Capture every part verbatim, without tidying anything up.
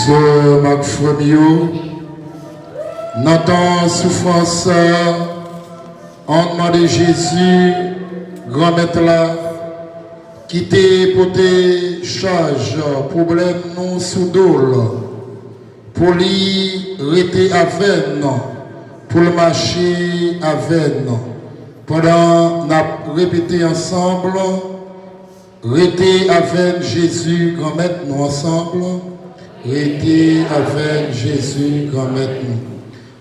Sè m ak frè m yo, nan tan soufrans sa, ann mande Jezi, Granmèt la, ki te pote chaj pwoblèm nou sou do l, pou li rete avè n, pou l mache avè n. Pandan n ap repete ansanm, Rete avè n, Jezi, Granmèt nou, ansanm. Rete avè n, Jezi, Granmèt nou.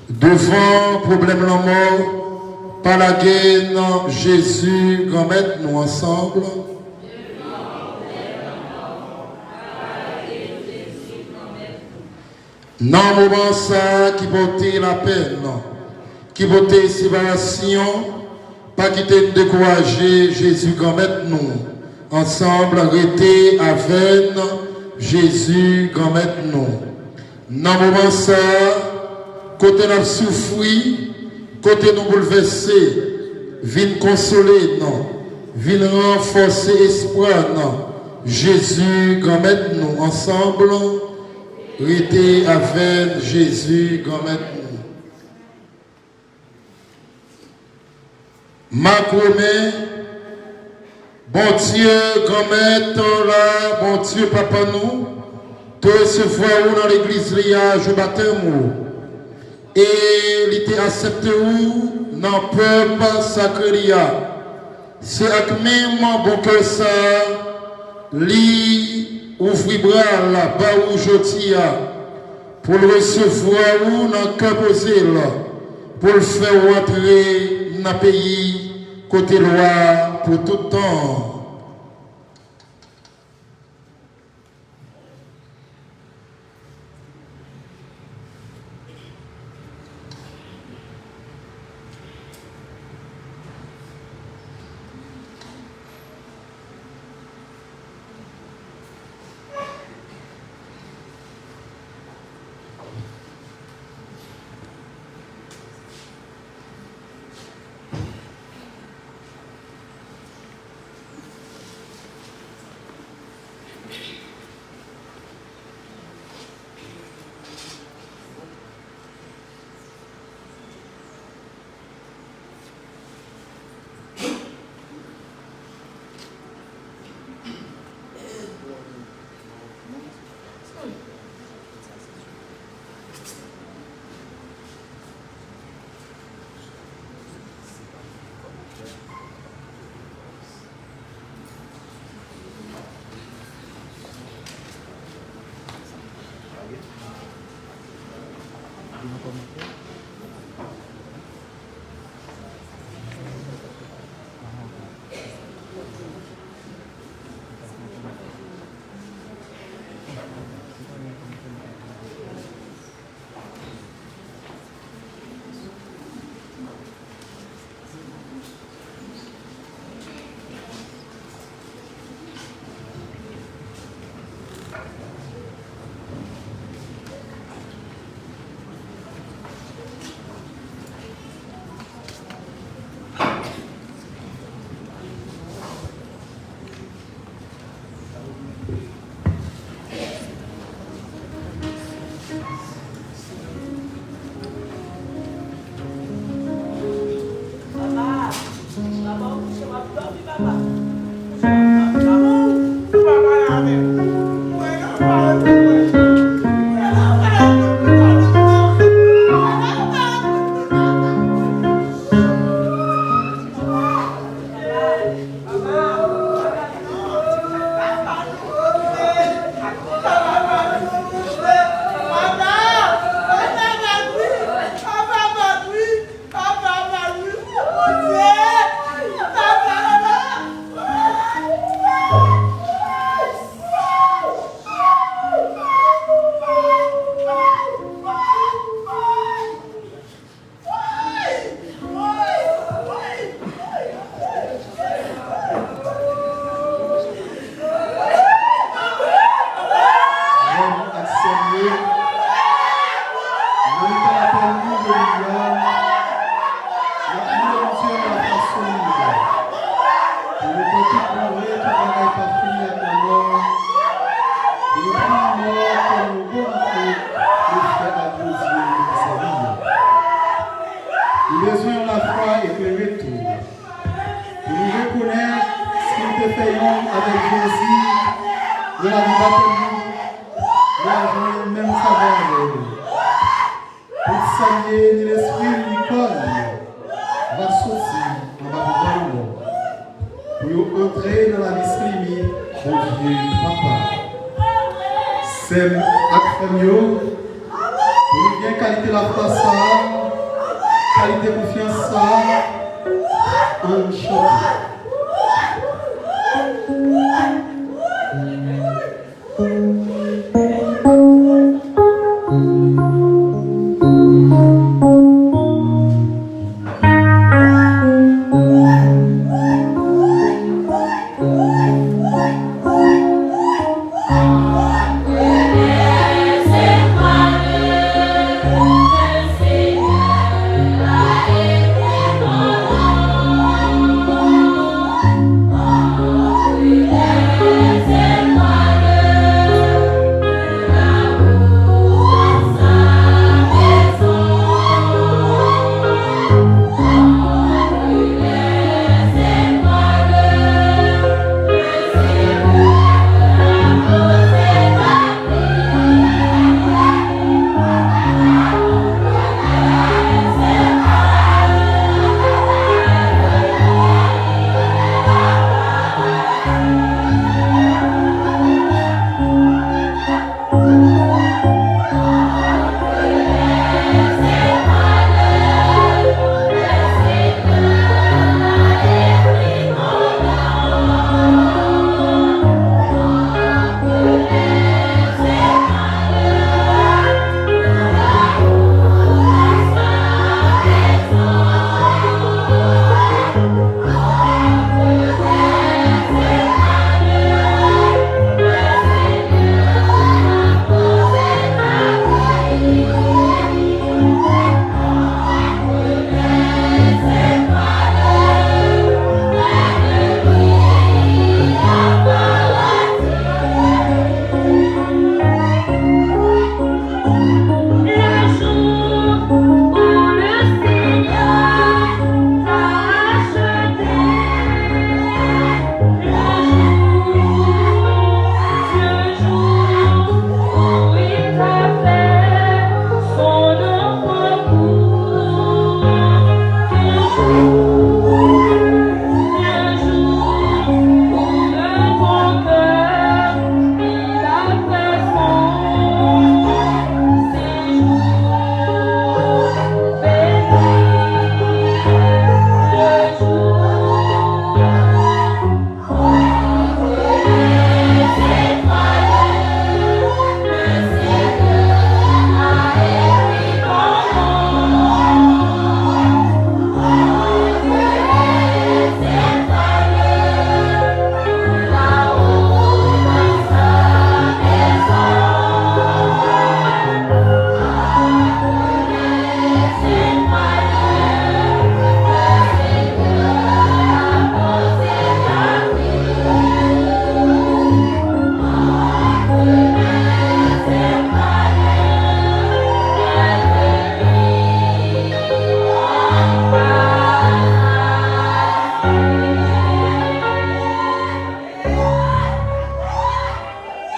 Devan pwoblèm lanmò, pa lage n, Jezi, Granmèt nou, ansanm. Nan moman sa a ki pote lapenn, ki pote separasyon, pa kite n dekouraje, Jezi, Granmèt nou. Ansanm, rete avè n, Jezi, Granmèt nou. Nan moman sa a, kote n ap soufri, kote nou boulvèse, vin konsole n, vin ranfòse espwa n, Jezi, Granmèt nou. Ansanm, rete avè n, Jezi, Granmèt nou. Mak Women, Bondye, Granmèt la, Bondye, Papa nou, te resevwa ou nan legliz li a jou batèm ou, e li te aksepte ou nan pèp sakre li a. Se ak menm bon kè sa a, li ouvri bra l ba ou jodi a, pou l resevwa ou nan kè poze l, pou l fè ou antre nan peyi kote lwa pou tout tan. Nan lavi batèm nou, nou va jwenn menm savè avè li. Tout sa l ye, ni lespri l, ni kò l, va soti anba pouvwa lanmò pou yo antre nan lavi san limit Bondye Papa. Sè m ak frè m yo, pou nou gen kalite lafwa sa a, kalite konfyans sa a, ann chante.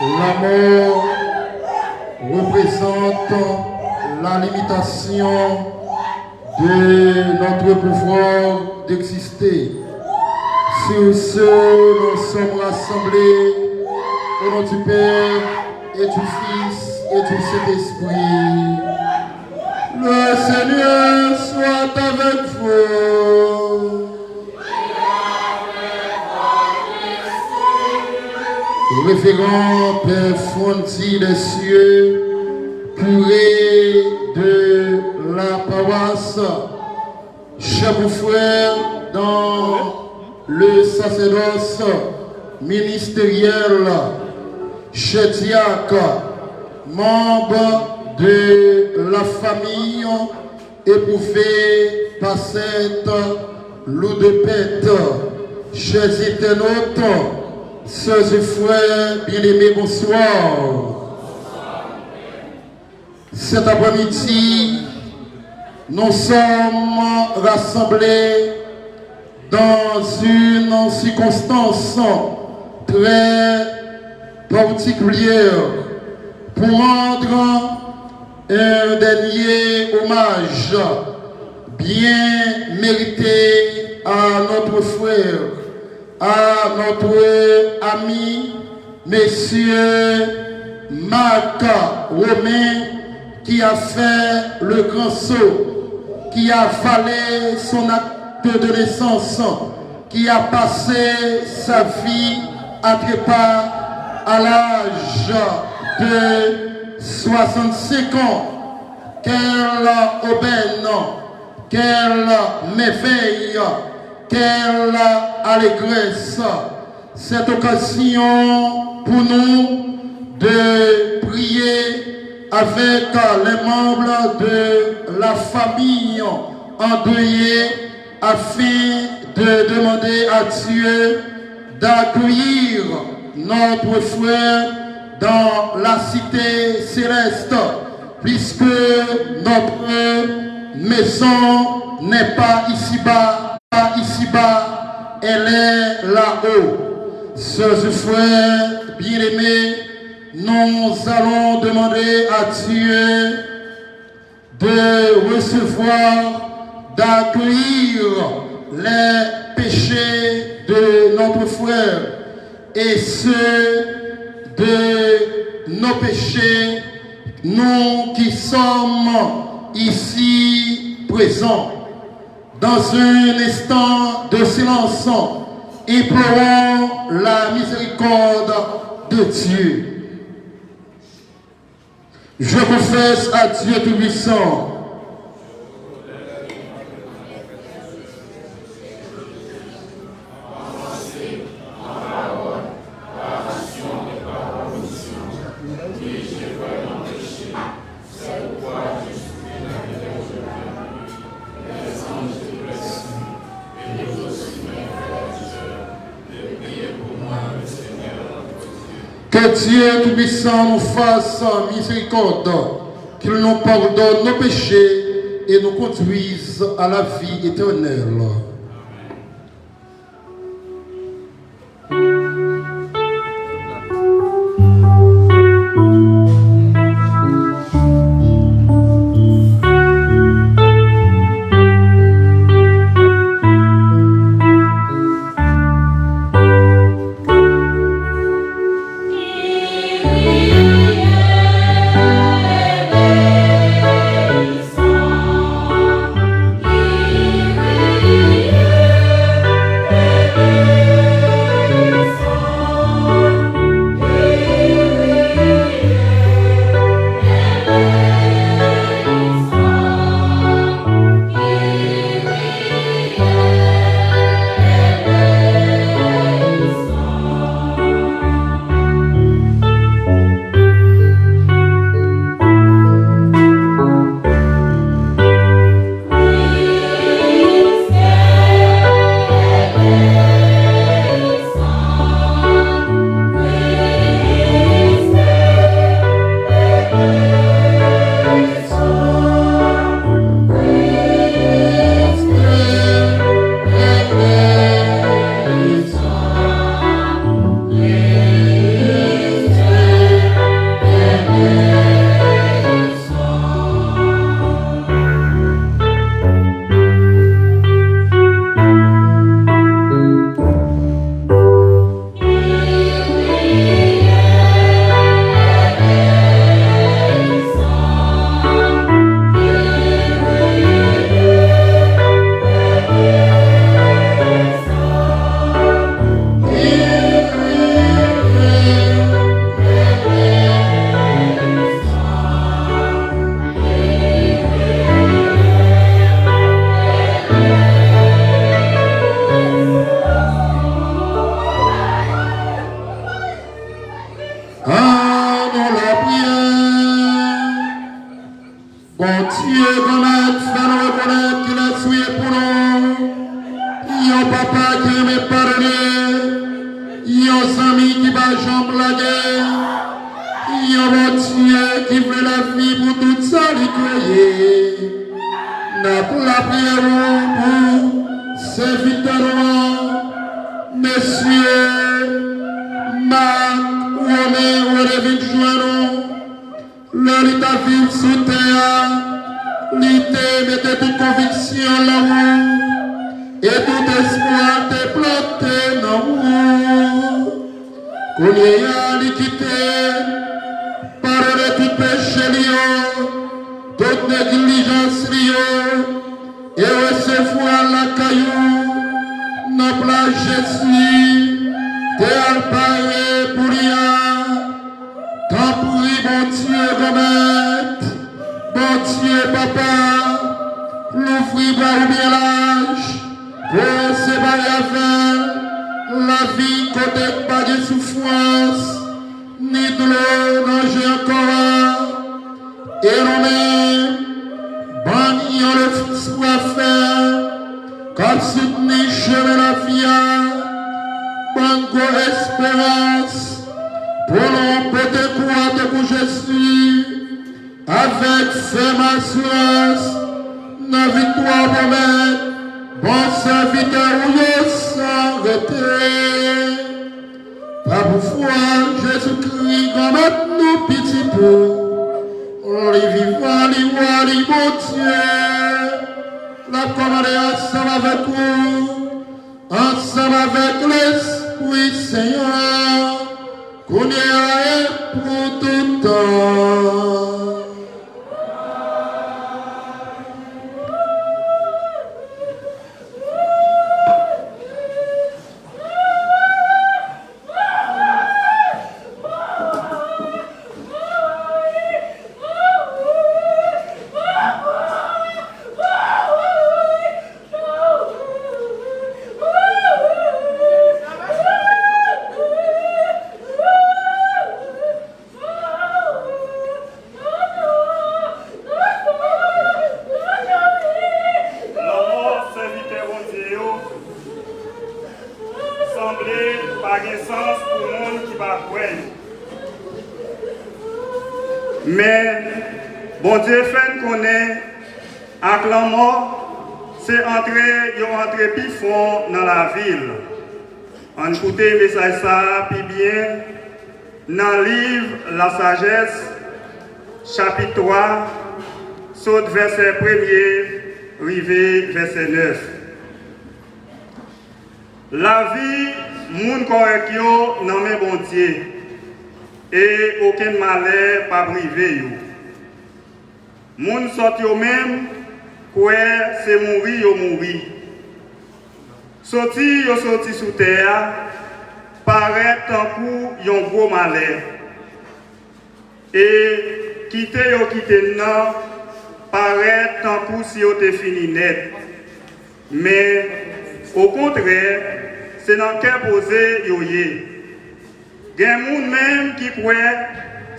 La mort représente la limitation de notre pouvoir d'exister. Sur ce, nous sommes rassemblés au nom du Père et du Fils et du Saint-Esprit. Le Seigneur soit avec vous. Révérend Père Frandy Descieux, curé de la paroisse, chers frères dans le sacerdoce ministériel, chers diacres, membres de la famille éprouvés par cette lourde perte, chers internautes, sœurs et frères bien-aimés, bonsoir. Cet après-midi, nous sommes rassemblés dans une circonstance très particulière pour rendre un dernier hommage bien mérité à notre frère, à notre ami, Monsieur Marc Romain, qui a fait le grand saut, qui a valé son acte de naissance, qui a passé sa vie à trépas à l'âge de soixante-cinq ans. Quelle aubaine, quelle merveille, quelle allégresse, cette occasion pour nous de prier avec les membres de la famille endeuillée afin de demander à Dieu d'accueillir notre frère dans la cité céleste, puisque notre maison n'est pas ici-bas, pas ici-bas, elle est là-haut. Sœurs et frères bien-aimés, nous allons demander à Dieu de recevoir, d'accueillir les péchés de notre frère et ceux de nos péchés, nous qui sommes ici présents. Dans un instant de silence, implorons la miséricorde de Dieu. Je confesse à Dieu Tout-Puissant. Que Dieu Tout-Puissant nous fasse miséricorde, qu'il nous pardonne nos péchés et nous conduise à la vie éternelle. An nou lapriyè. Bondye Granmèt, fè nou rekonèt kilès ou ye pou nou. Yon papa ki renmen padone, yon zanmi ki pa janm lage, yon Bondye ki vle lavi pou tout sa li kreye. N ap lapriyè ou pou sèvitè nou an, mesye Marc Romain. li t ap viv sou tè a, li te mete tout konviksyon l nan ou, e tout espwa te plante nan ou. Kounye a, li kite, padone tout peche li yo, tout neglijans li yo, e resevwa l lakay ou nan plas Jezi te al pare pou li a. Tanpri, Bondye Granmèt, Bondye Papa, louvri bra ou byen laj, pou resevwa avè l lavi kote k pa gen soufrans, ni dlo nan je ankò a. E nou menm, ban n yon lefòs pou afè k ap soutni chemen lavi a, ban n gwo esperans pou nou pote kou a tankou Jezi, avèk fèm asirans nan viktwa w pwomèt bon sèvitè ou yo san rete. Pa pouvwa Jezikri, Granmèt nou, Pitit ou, li vivan, li wa, li Bondye, l ap kòmande ansanm avèk ou, ansanm avèk Lespri Sen an, kounye a e pou tout tan. Lanmò sèvitè Bondye yo sanble pa gen sans pou moun ki pa kwè yo. Men, Bondye fè n konnen ak lanmò, se antre yo antre pi fon nan lavi l. Ann koute mesaj sa a pi byen nan liv Lasajès, chapit twa, sot vèsè premye rive vèsè nèf. Lavi moun kòrèk yo nan men Bondye, e okenn malè p ap rive yo. Moun sòt yo menm kwè se mouri yo mouri. Soti yo soti sou tè a parèt tankou yon gwo malè, e kite yo kite n nan parèt tankou si yo te fini nèt. Men, okontrè, se nan kè poze yo ye. Gen moun menm ki kwè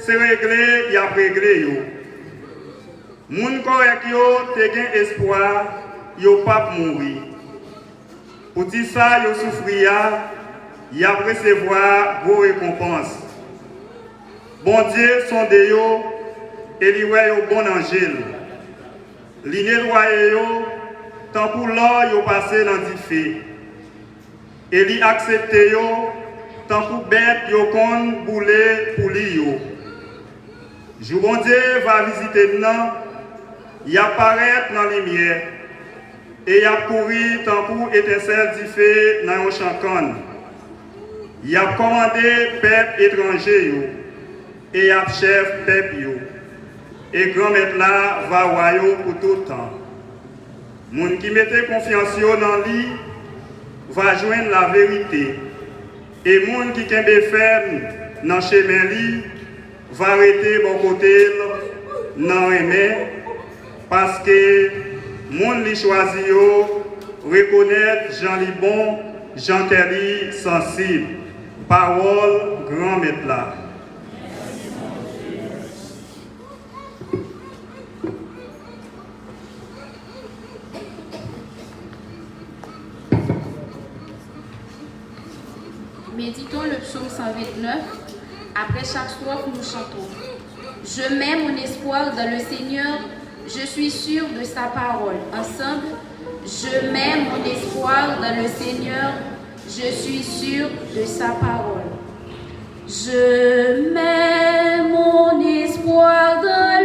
se regle y ap regle yo. Moun kòrèk yo te gen espwa yo p ap mouri. Poutisa yo soufri a, y ap resevwa gwo rekonpans. Bondye sonde yo e li wè yo bon nan je l. Li netwaye yo tankou lò yo pase nan dife, e li aksepte yo tankou bèt yo konn boule pou li yo. Jou Bondye va vizite n nan, y ap parèt nan limyè, e y ap kouri tankou etensèl dife nan yon chan kann. Y ap kòmande pèp etranje yo, e y ap chèf pèp yo, e Granmèt la va wa yo pou tout tan. Moun ki mete konfyans yo nan li va jwenn laverite, e moun ki kenbe fèm nan chemen li va rete bò kote l nan renmen, paske moun li chwazi yo rekonèt jan li bon, jan kè li sansib. Pawòl Granmèt la. Méditons le psaume cent vingt-neuf. Après chaque strophe, nous chantons. Je mets mon espoir dans le Seigneur, je suis sûr de sa parole. Ensemble, je mets mon espoir dans le Seigneur, je suis sûr de sa parole. Je mets mon espoir dans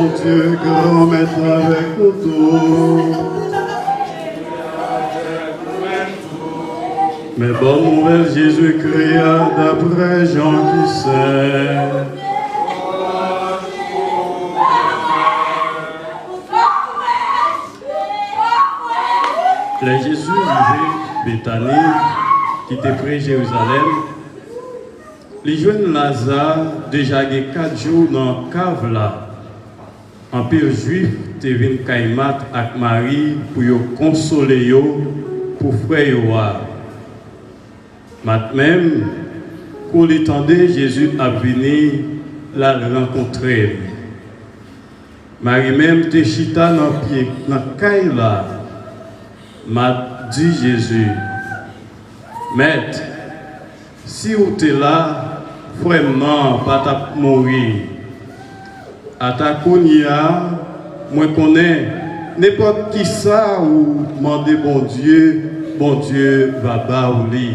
Bondye, Granmèt la avèk nou tout. Men bòn nouvèl Jezikri a daprè Jan ki sen. Lè Jezi rive Betani, ki te pre Jerizalèm, li jwenn Laza deja gen kat jou nan kav la. Anpil Jwif te vin kay Mat ak Mari pou yo konsole yo pou frè yo a. Mat menm, kou li tande Jezi ap vini, l al rankontre l. Mari menm te chita nan pye, nan kay la. Mat di Jezi, Mèt, si w te la, frè m nan pa t ap mouri. Ata kounye a, mwen konnen nenpòt kisa ou mande Bondye, Bondye va ba w li.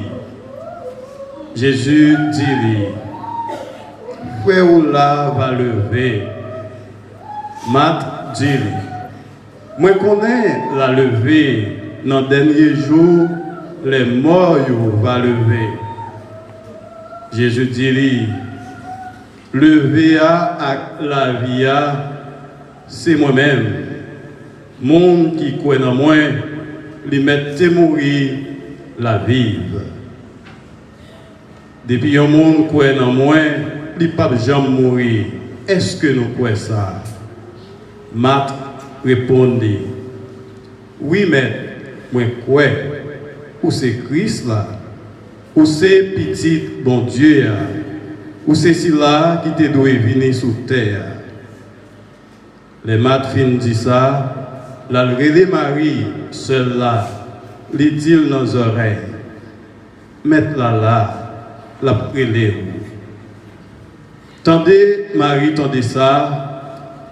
Jezi di li, Frè w la va leve. Mat di li, Mwen konnen l a leve nan dènye jou, lè mò yo va leve. Jezi di li, Leve a ak lavi a, se mwen menm. Moun ki kwè nan mwen, li mèt te mouri, l a viv. Depi yon moun kwè nan mwen, li p ap janm mouri. Èske nou kwè sa? Mat reponn li, Wi, Mèt, mwen kwè. Ou se Kris la. Ou se Pitit Bondye a. Ou se sila ki te dwe vini sou tè a. Lè Mat fin di sa, l al rele Mari, sè l la, li di l nan zòrèy, Mèt la la, l ap rele w. Tande Mari tande sa,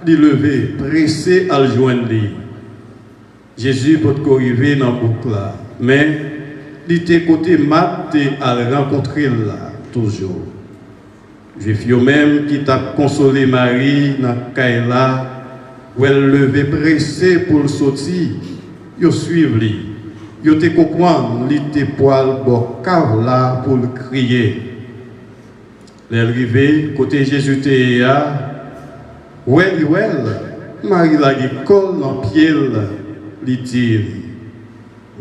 li leve, prese al jwenn li. Jezi potko rive nan bouk la, men li te kote Mat te al rankontre l la toujou. Jwif yo menm ki t ap konsole Mari nan kay la, wè l leve prese pou l soti, yo suiv li. Yo te konprann li te pwal bò kav la pou l kriye. Lè l rive kote Jezi te ye a, wè li wè l, Mari lage kò l nan pye l, li di li,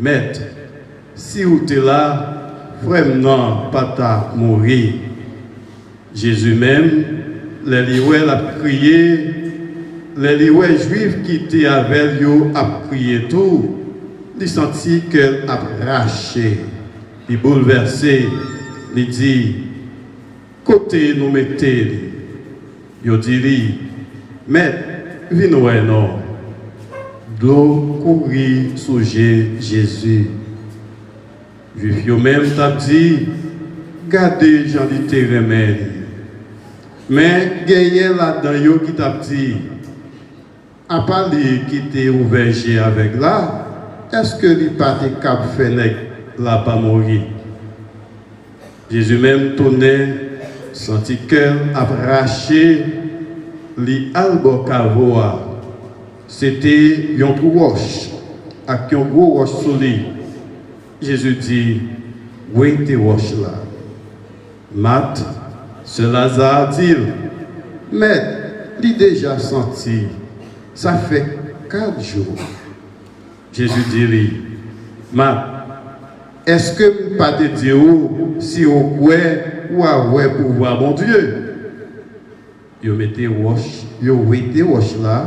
Mèt, si w te la, frè m nan pa t ap mouri. Jezi menm, lè li wè l ap kriye, lè li wè Jwif ki te avè l yo ap kriye tou, li santi kè l ap rache. Li boulvèse, li di, Kote nou mete li? Yo di li, Mèt, vin wè non. Dlo kouri sou je Jezi. Jwif yo menm t ap di, Gade jan li te renmen li. Men genyen ladan yo ki t ap di, Apa li ki te ouvè je avèg la, èske li pa te kab fè nèg la pa mouri? Jezi menm tounen, santi kè l ap rache, li al bò kavo a. Se te yon twou wòch ak yon gwo wòch sou li. Jezi di, Wete wòch la. Mat, sè Laza a, di l, Mèt, li deja santi, sa fè kat jou. Jezi di li, Mat, èske m pa te di w, si w kwè, w a wè pouvwa Bondye? Yo mete wòch, yo wete wòch la.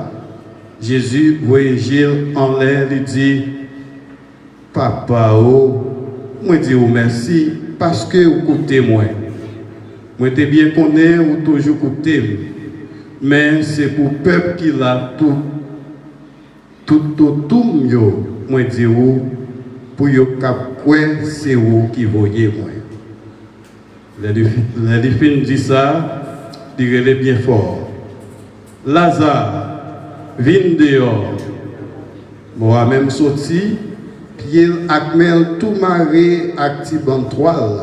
Jezi voye je l anlè, li di, Papa o, mwen di w mèsi paske w koute mwen. Mwen te byen konnen w toujou koute m, men se pou pèp ki la tout, toutotou m yo, mwen di w, pou yo kab kwè se ou ki voye mwen. Lè li, lè li fin di sa, li rele byen fò, Laza, vin deyò! Mò a menm soti, pye l ak men l tou mare ak ti bann twal,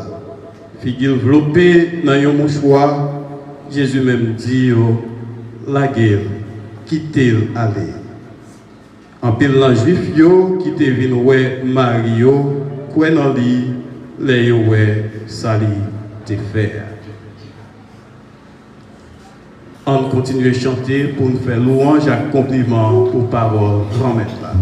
figi l vlope nan yon mouchwa. Jezi menm di yo, Lage l. kite l ale. Anpil nan Jwif yo ki te vin wè Mari yo kwè nan li lè yo wè sa li te fè a. Ann kontinye chante pou n fè lwanj ak konpliman pou pawòl Granmèt la.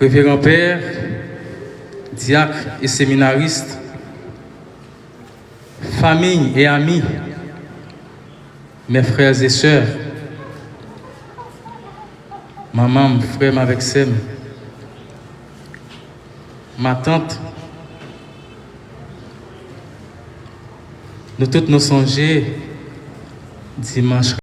Révérend père, diacre et séminariste, famille et amis, mes frères et sœurs, manman m, frè m avèk sè m, matant, nou tout nou sonje dimanch